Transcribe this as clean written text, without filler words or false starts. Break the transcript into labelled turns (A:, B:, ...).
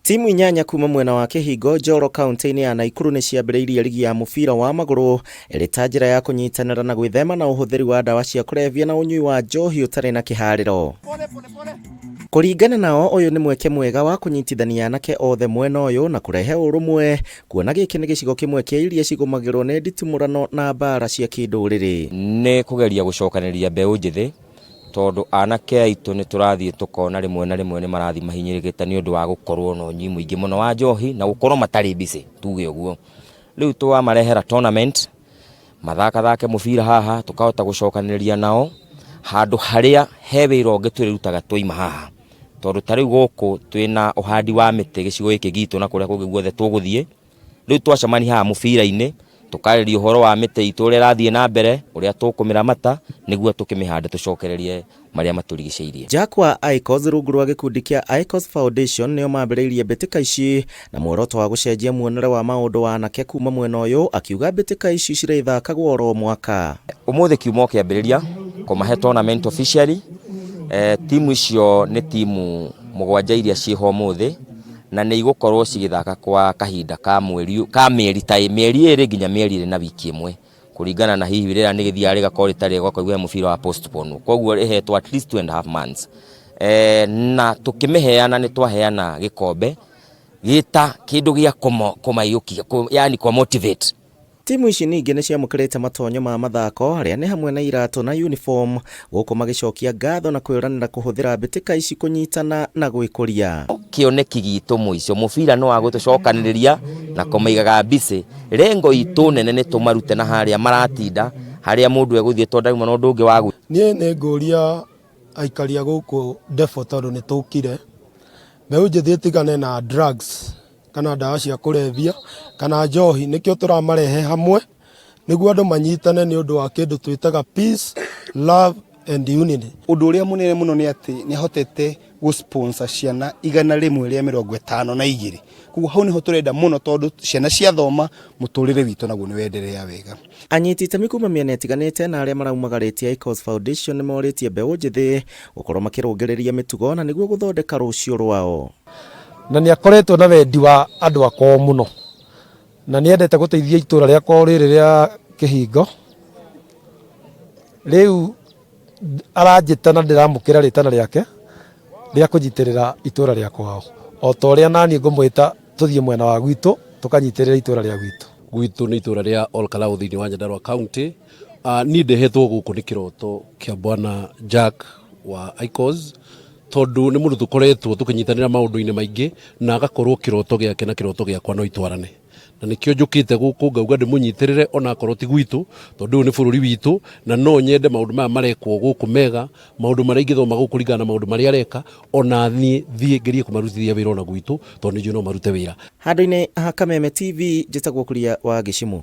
A: Timu inyanya kuma mwena wa Kĩhingo Njoro kaunti-inĩ ya Naikuru nĩ ciambĩrĩirie rigi ya mũbira wa magũrũ ĩrĩ ta njĩra ya kũnyitanĩra na gwĩthema na ũhũthĩri wa ndawa cia kũrebia na ũnyui wa njohi ũtarĩ na kĩharĩro. Kũringana nao ũyũ nĩ mweke mwega wa kũnyitithania anake othe mwena ũyũ na kũrehe ũrũmwe kuona gĩkĩ nĩ gĩcigo kĩmwe kĩa iria cigũmagĩrwo nĩ nditimũrano na mbara cia kĩndũrĩrĩ.
B: Nĩ kũgeria gũcokanĩrĩria mbeũ njĩthĩ tondũ anake aitũ nĩ tũrathiĩ tũkona rĩmwe na rĩmwe nĩ marathiĩ mahinyĩrĩrĩkĩte nĩ ũndũ wa gũkorwo na ũnyui mũingĩ mũno wa njohi na gũkorwo matarĩ busy tuge ũguo. Rĩu twamarehera tournament mathakathake mũbira haha tũkahota gũcokanĩrĩria nao handũ harĩa he wĩra ũngĩ tũrĩrutaga twaima haha. Tondũ ta rĩu gũkũ twĩna ũhandi wa mĩtĩ gĩcigo gĩkĩ gitũ na kũrĩa kũngĩ guothe tũgũthiĩ. Rĩu twacemania haha mũbira-inĩ, tũkarĩrĩria ũhoro wa mĩtĩ itũ ũrĩa ĩrathiĩ na mbere, ũrĩa tũkũmĩramata, nĩguo tũkĩmĩhande tũcokererie marĩa matũrigicĩirie.
A: Jack wa Icos rungu rwa gĩkundi kĩa Icos Foundation nĩo mambĩrĩirie mbĩtĩka ici na muoroto wa gũcenjia muonere wa maũndũ wa anake kuma mwena ũyũ, akiuga mbĩtĩka ici cirĩthakagwo oro mwaka.
B: Ũmũthĩ kiuma o kĩambĩrĩria kũmahe tournament officially, timu icio nĩ timu mũgwanja iria ciĩho ũmũthĩ. Na nĩ igũkorwo cigĩthaka kwa kahinda ka mweri ka mĩeri ta mĩeri ĩrĩ nginya mĩeri ĩrĩ na wiki ĩmwe kũringana na hihi rĩera nĩ gĩthiaga rĩgakorwo rĩtarĩ rĩega ũkaigua he mũbira wa postpone koguo ĩhetwo at least 2.5 months. Na tũkĩmĩheana nĩ twaheana gĩkombe gĩta kĩndũ gĩa kũmaiyũkia yani kũ motivate.
A: Timu ici ningĩ nĩ ciamũkĩrĩte matonyo ma mathako arĩa nĩ hamwe na iratũ na uniform gũkũ magĩcokia ngatho na kwĩranĩra kũhũthĩra mbĩtĩka ici kũnyitana na gwĩkũria.
B: Kĩoneki gitũ mũico mũbira nĩ wa gũtũcokanĩrĩria na kũmaigaga busy. Lengo itũ nene nĩ tũmarute na harĩa maratinda harĩa mũndũ egũthiĩ tondũ ndauma na ũndũ ũngĩ wa gwĩka.
C: Niĩ nĩ ngũria aikari a gũkũ Ndebo tondũ nĩ tũkire, mbeũ njĩthĩ ĩtigane na drugs. kana ndawa cia kũrebia kana njohi, nĩkĩo tũramarehe hamwe nĩguo andũ manyitane nĩ ũndũ wa kĩndũ twĩtaga peace, love and unity.
D: Ũndũ ũrĩa mũnene mũno nĩ atĩ nĩ ahotete gũ sponsor ciana 152. Koguo hau nĩho tũrenda mũno tondũ ciana ciathoma mũtũrĩre witũ naguo nĩ wenderea wega.
A: Anyiti itemi kuma mĩena ĩtiganĩte na arĩa maraumagarĩtie Icos Foundation nĩmorĩtie mbeũ njĩthĩ gũkorwo makĩrũngĩrĩria mĩtugo na nĩguo gũthondeka rũciũ rwao.
E: Na nĩ akoretwo na wendi wa andũ a kwao mũno, na nĩ endete gũteithia itũra rĩa kwao rĩrĩ rĩa Kĩhingo. Rĩu aranjĩta na ndĩramũkĩra rĩtana rĩake rĩa kũnyitĩrĩra itũra rĩa kwao, o ta ũrĩa naniĩ ngũmwĩta tũthiĩ mwena wa gwitũ tũkanyitĩrĩre itũra rĩa gwitũ.
F: Gwitũ nĩ itũra rĩa Ol Kalou thĩinĩ wa Nyandarua County. Niĩ ndehetwo gũkũ nĩ kĩroto kĩa Bwana Jack wa Icos tondũ nĩ mũndũ tũkoretwo tũkĩnyitanĩra maũndũ-inĩ maingĩ na agakorwo kĩroto gĩake na kĩroto gĩakwa no itwarane na nĩkĩo njũkĩte gũkũ ngauga ndĩmũnyitĩrĩre ona akorwo ti gwitũ tondũ ũyũ nĩ bũrũri witũ na no nyende maũndũ maya marekwo gũkũ mega maũndũ marĩa ingĩthoma gũkũ kũringana na maũndũ marĩa areka ona niĩ thiĩ ngerie kũmarutithia wĩra ona gwitũ tondũ nĩ njũĩ no marute wĩra.
A: Handũ-inĩ ha Kameme TV, njĩtagwo Kuria wa Gĩcimũ.